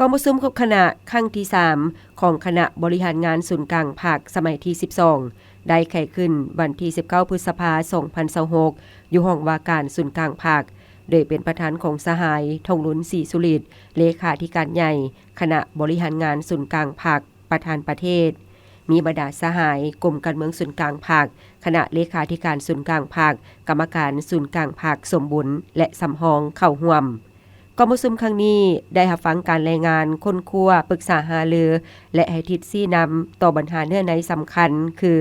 ກອງປະຊຸມຄົບຄະນະຄັ້ງທີສາມຂອງຄະນະບໍລິຫານງານສູນກາງພັກສະໄໝທີສິບສອງ ໄດ້ໄຂຂຶ້ນວັນທີສິບເກົ້າ ພຶດສະພາ ສອງພັນຊາວຫົກ ຢູ່ຫ້ອງວ່າການສູນກາງພັກ ໂດຍເປັນປະທານຂອງສະຫາຍ ທອງລຸນ ສີສຸລິດ ເລຂາທິການໃຫຍ່ຄະນະບໍລິຫານງານສູນກາງພັກ ປະທານປະເທດ, ມີບັນດາສະຫາຍກົມການເມືອງສູນກາງພັກ, ຄະນະເລຂາທິການສູນກາງພັກ, ກຳມະການສູນກາງພັກສົມບູນ ແລະ ສຳຮອງເຂົ້າຮ່ວມ. ກອງປະຊຸມຄັ້ງນີ້ໄດ້ຮັບຟັງການລາຍງານ, ຄົ້ນຄວ້າ, ປຶກສາຫາລື ແລະ ໃຫ້ທິດຊີ້ນຳຕໍ່ບັນຫາເນື້ອໃນສຳຄັນ ຄື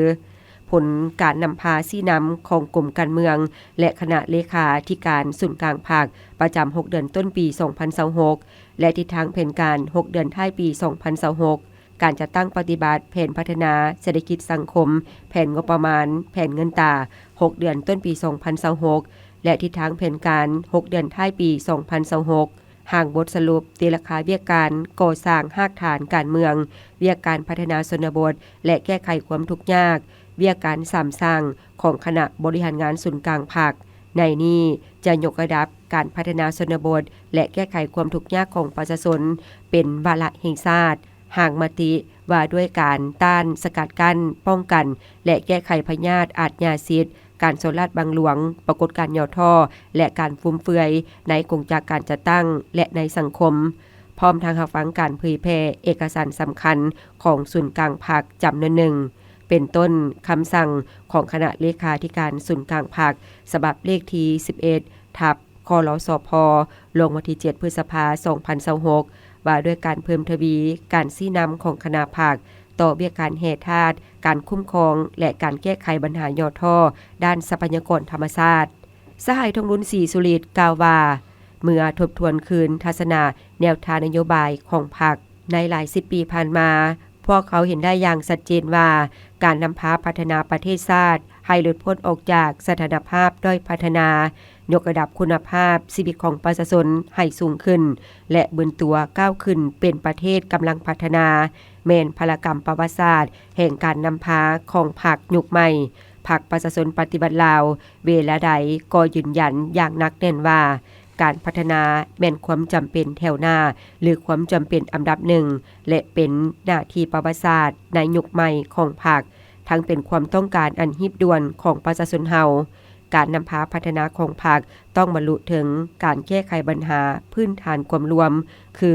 ຜົນການນຳພາຊີ້ນຳຂອງກົມການເມືອງ ແລະ ຄະນະເລຂາທິການສູນກາງພັກ ປະຈຳຫົກເດືອນຕົ້ນປີສອງພັນຊາວຫົກ ແລະ ທິດທາງແຜນການຫົກເດືອນທ້າຍປີສອງພັນຊາວຫົກ, ການຈັດຕັ້ງປະຕິບັດແຜນພັດທະນາເສດຖະກິດສັງຄົມ, ແຜນງົບປະມານ, ແຜນເງິນຕາຫົກເດືອນຕົ້ນປີສອງພັນຊາວຫົກ ແລະ ທິດທາງແຜນການຫົກເດືອນທ້າຍປີສອງພັນຊາວຫົກ, ຮ່າງບົດສະຫຼຸບຕີລາຄາວຽກການກໍ່ສ້າງຮາກຖານການເມືອງ, ວຽກການພັດທະນາຊົນນະບົດ ແລະ ແກ້ໄຂຄວາມທຸກຍາກ, ວຽກການສາມສ້າງຂອງຄະນະບໍລິຫານງານສູນກາງພັກ. ໃນນີ້ຈະຍົກລະດັບການພັດທະນາຊົນນະບົດ ແລະ ແກ້ໄຂຄວາມທຸກຍາກຂອງປະຊາຊົນເປັນວາລະແຫ່ງຊາດ, ຮ່າງມະຕິວ່າດ້ວຍການຕ້ານ, ສະກັດກັ້ນ, ປ້ອງກັນ ແລະ ແກ້ໄຂພະຍາດອາດຍາສິດ, ການສໍ້ລາດບັງຫຼວງ, ປາກົດການຫຍໍ້ທໍ້ ແລະ ການຟຸມເຟືອຍໃນກົງຈັກການຈັດຕັ້ງ ແລະ ໃນສັງຄົມ, ພ້ອມທັງຮັບຟັງການເຜີຍແຜ່ເອກະສານສຳຄັນຂອງສູນກາງພັກຈຳນວນໜຶ່ງ, ເປັນຕົ້ນຄຳສັ່ງຂອງຄະນະເລຂາທິການສູນກາງພັກ ສະບັບເລກທີສິບເອັດ ທັບ ຄລສພ ລົງວັນທີເຈັດ ພຶດສະພາ ສອງພັນຊາວຫົກ ວ່າດ້ວຍການເພີ່ມທະວີການຊີ້ນຳຂອງຄະນະພັກຕໍ່ວຽກການແຮ່ທາດ, ການຄຸ້ມຄອງ ແລະ ການແກ້ໄຂບັນຫາຫຍໍ້ທໍ້ດ້ານຊັບພະຍາກອນທຳມະຊາດ. ສະຫາຍ ທອງລຸນ ສີສຸລິດ ກ່າວວ່າ ເມື່ອທົບທວນຄືນທັດສະນະແນວທາງນະໂຍບາຍຂອງພັກໃນຫຼາຍສິບປີຜ່ານມາ, ພວກເຂົາເຫັນໄດ້ຢ່າງຊັດເຈນວ່າ ການນຳພາພັດທະນາປະເທດຊາດໃຫ້ຫຼຸດພົ້ນອອກຈາກສະຖານະພາບດ້ອຍພັດທະນາ, ຍົກລະດັບຄຸນນະພາບຊີວິດຂອງປະຊາຊົນໃຫ້ສູງຂຶ້ນ ແລະ ບືນຕົວກ້າວຂຶ້ນເປັນປະເທດກຳລັງພັດທະນາ ແມ່ນພາລະກຳປະຫວັດສາດແຫ່ງການນຳພາຂອງພັກຍຸກໃໝ່. ພັກປະຊາຊົນປະຕິວັດລາວ ເວລາໃດກໍຢືນຢັນຢ່າງໜັກແໜ້ນວ່າ ການພັດທະນາແມ່ນຄວາມຈຳເປັນແຖວໜ້າ ຫຼື ຄວາມຈຳເປັນອັນດັບໜຶ່ງ ແລະ ເປັນໜ້າທີ່ປະຫວັດສາດໃນຍຸກໃໝ່ຂອງພັກ, ທັງເປັນຄວາມຕ້ອງການອັນຮີບດ່ວນຂອງປະຊາຊົນເຮົາ. ການນຳພາພັດທະນາຂອງພັກຕ້ອງບັນລຸເຖິງການແກ້ໄຂບັນຫາພື້ນຖານຄວາມລວມ ຄື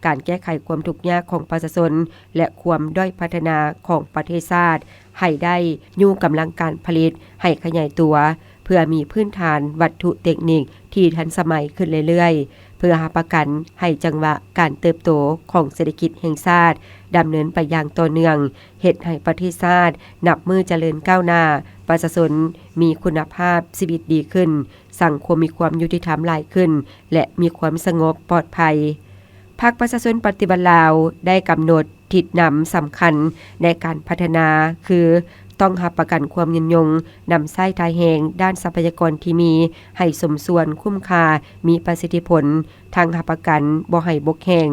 ການແກ້ໄຂຄວາມທຸກຍາກຂອງປະຊາຊົນ ແລະ ຄວາມດ້ອຍພັດທະນາຂອງປະເທດຊາດໃຫ້ໄດ້, ຍູ້ກຳລັງການຜະລິດໃຫ້ຂະຫຍາຍຕົວ ເພື່ອມີພື້ນຖານວັດຖຸເຕັກນິກທີ່ທັນສະໄໝຂຶ້ນເລື້ອຍໆ ເພື່ອຮັບປະກັນໃຫ້ຈັງຫວະການເຕີບໂຕຂອງເສດຖະກິດແຫ່ງຊາດດຳເນີນໄປຢ່າງຕໍ່ເນື່ອງ, ເຮັດໃຫ້ປະເທດຊາດນັບມື້ຈະເລີນກ້າວໜ້າ, ປະຊາຊົນມີຄຸນນະພາບຊີວິດດີຂຶ້ນ, ສັງຄົມມີຄວາມຍຸຕິທຳຫຼາຍຂຶ້ນ ແລະ ມີຄວາມສະຫງົບປອດໄພ. ພັກປະຊາຊົນປະຕິວັດລາວໄດ້ກຳນົດທິດນຳສຳຄັນໃນການພັດທະນາ ຄື ຕ້ອງຮັບປະກັນຄວາມຍືນຍົງ, ນຳໃຊ້ທ່າແຮງດ້ານຊັບພະຍາກອນທີ່ມີໃຫ້ສົມສ່ວນ, ຄຸ້ມຄ່າ, ມີປະສິດທິຜົນ, ທັງຮັບປະກັນບໍ່ໃຫ້ບົກແຫ້ງ.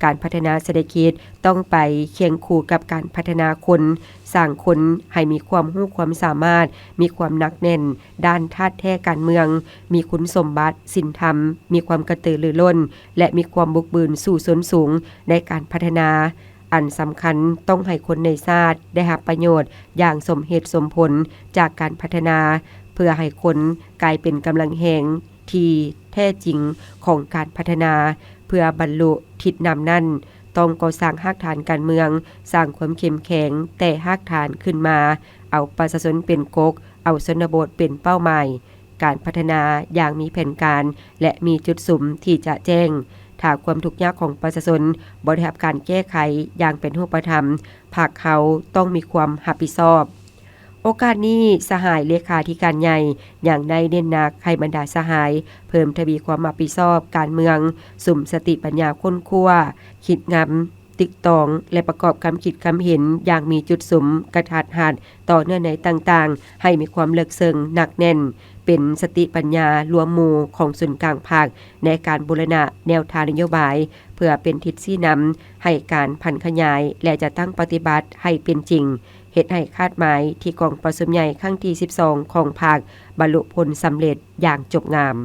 ການພັດທະນາເສດຖະກິດຕ້ອງໄປຄຽງຄູ່ກັບການພັດທະນາຄົນ, ສ້າງຄົນໃຫ້ມີຄວາມຮູ້ຄວາມສາມາດ, ມີຄວາມໜັກແໜ້ນດ້ານທາດແທ້ການເມືອງ, ມີຄຸນສົມບັດສິນທຳ, ມີຄວາມກະຕືລືລົ້ນ ແລະ ມີຄວາມບຸກບືນສູ້ຊົນສູງໃນການພັດທະນາ. ອັນສຳຄັນ, ຕ້ອງໃຫ້ຄົນໃນຊາດໄດ້ຮັບປະໂຫຍດຢ່າງສົມເຫດສົມຜົນຈາກການພັດທະນາ, ເພື່ອໃຫ້ຄົນກາຍເປັນກຳລັງແຮງທີ່ແທ້ຈິງຂອງການພັດທະນາ. ເພື່ອບັນລຸທິດນຳນັ້ນ, ຕ້ອງກໍ່ສ້າງຮາກຖານການເມືອງ, ສ້າງຄວາມເຂັ້ມແຂງແຕ່ຮາກຖານຂຶ້ນມາ, ເອົາປະຊາຊົນເປັນກົກ, ເອົາຊົນນະບົດເປັນເປົ້າໝາຍ. ການພັດທະນາຢ່າງມີແຜນການ ແລະ ມີຈຸດສຸມທີ່ຈະແຈ້ງ. ຖ້າຄວາມທຸກຍາກຂອງປະຊາຊົນບໍ່ໄດ້ຮັບການແກ້ໄຂຢ່າງເປັນຮູບປະທຳ, ພັກເຮົາຕ້ອງມີຄວາມຮັບຜິດຊອບ. ໂອກາດນີ້, ສະຫາຍເລຂາທິການໃຫຍ່ຍັງໄດ້ເນັ້ນໜັກໃຫ້ບັນດາສະຫາຍເພີ່ມທະວີຄວາມຮັບຜິດຊອບການເມືອງ, ສຸມສະຕິປັນຍາຄົ້ນຄວ້າ, ຄິດງຳ, ຕຶກຕອງ ແລະ ປະກອບຄຳຄິດຄຳເຫັນຢ່າງມີຈຸດສຸມ, ກະທັດຮັດ, ຕໍ່ເນື້ອໃນຕ່າງໆ ໃຫ້ມີຄວາມເລິກເຊິ່ງ, ໜັກແໜ້ນ, ເປັນສະຕິປັນຍາລວມໝູ່ຂອງສູນກາງພັກ ໃນການບູລະນະແນວທາງນະໂຍບາຍ ເພື່ອເປັນທິດຊີ້ນຳໃຫ້ການຜັນຂະຫຍາຍ ແລະ ຈັດຕັ້ງປະຕິບັດໃຫ້ເປັນຈິງ, ເຮັດໃຫ້ຄາດໝາຍທີ່ກອງປະຊຸມໃຫຍ່ຄັ້ງທີສິບສອງຂອງພັກບັນລຸຜົນສຳເລັດຢ່າງຈົບງາມ.